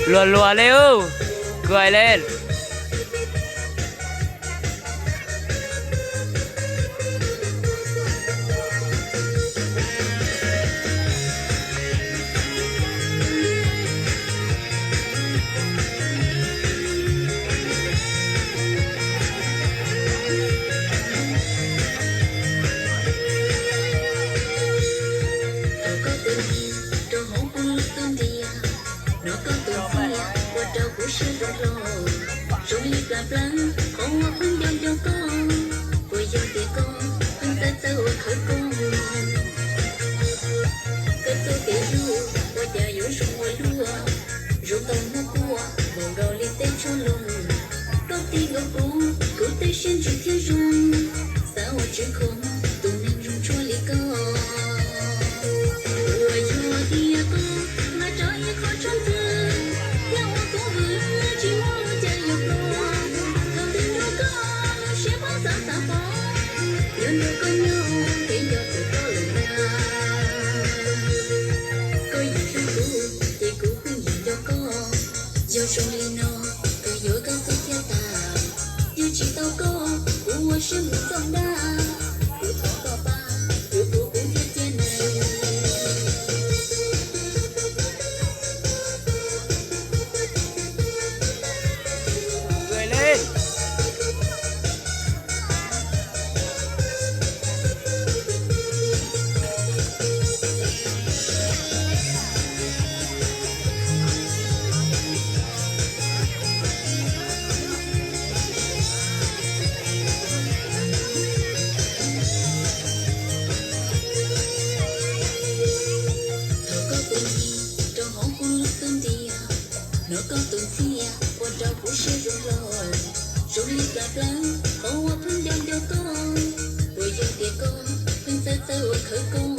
Luag luag li ub, kuv hais li. Koj tus nyiam rau hauv kuv lub xub ntiag, hnov koj tus ntxias ua rau kuv siab zoo hlo. Zoo li plas plawv qhov uas pheej nco nco koj, puas yog tias koj pheej txawj txawj ua khawv koob? Koj txoj kev hlub ua cas yuav zoo ua luaj, zoo tau muaj kuab npaum nkaus li tej tshuaj loj. Koj ti nkaus kuv, kuv tej siab ntsws thiab zoo, xav ua tswv khoom tus neeg zoo tshuaj li koj. Puas yog tias koj nqa tso ib qho tshuaj ntxwv, thiaj ua kuv vwm tsis muaj lub caij yuav ploj. Thaum twg nrog koj lub siab poob xav xav pom, yuav nrog koj nyob kev nco txog koj lawm ntag. Koj yeej hlub kuv ces kuv pheej yeem nco koj. Yog zoo li no, kawg yuav koj xwb thiaj tas. Yug tsis tau koj, kuv ua siab mus txog nrab. Kuv thov koj pab, yuav kuv kuv thiaj cia nws. Thaum koj tus nyiam rau hauv kuv lub xub ntiag, hnov koj tus ntxias ua rau kuv siab zoo hlo. Zoo li plas plawv qhov uas pheej nco nco koj, puas yog tias koj pheej txawj txawj ua khawv koob?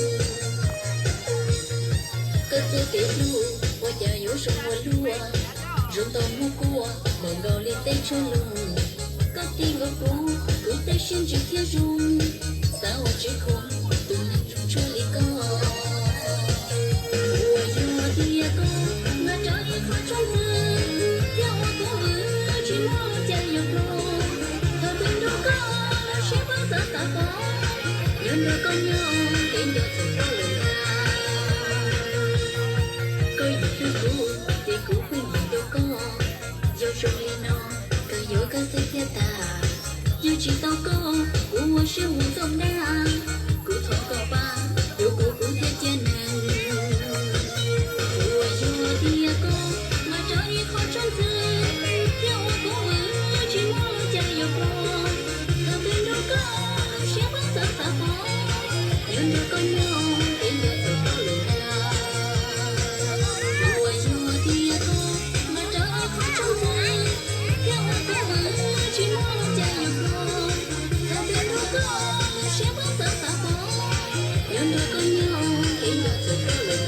Koj txoj kev hlub ua cas yuav zoo ua luaj, zoo tau muaj kuab npaum nkaus li tej tshuaj loj. Koj ti nkaus kuv, kuv tej siab ntsws thiab zoo, xav ua tswv khoom tus neeg zoo tshuaj li koj. Puas yog tias koj nqa tso ib qho tshuaj ntxwv, thiaj ua kuv vwm tsis muaj lub caij yuav ploj. Thaum twg nrog koj lub siab poob xav xav pom, yuav nrog koj nyob kev nco txog koj lawm ntag. Koj yeej hlub kuv ces kuv pheej yeem nco koj. Yog zoo li no, kawg yuav koj xwb thiaj tas. Yug tsis tau koj, kuv ua siab mus txog nrab. Kuv thov koj pab, yuav kuv kuv thiaj cia nws. Puas yog tias koj nqa tso ib qho tshuaj ntxwv, thiaj ua kuv vwm tsis muaj lub caij yuav ploj. Thaum twg nrog koj lub siab poob xav xav pom, yuav nrog koj nyob kev nco txog koj lawm ntag. Puas yog tias koj nqa tso ib qho tshuaj ntxwv, thiaj ua kuv vwm tsis muaj lub caij yuav ploj. Thaum twg nrog koj lub siab poob xav xav pom, yuav nrog koj nyob kev nco txog koj lawm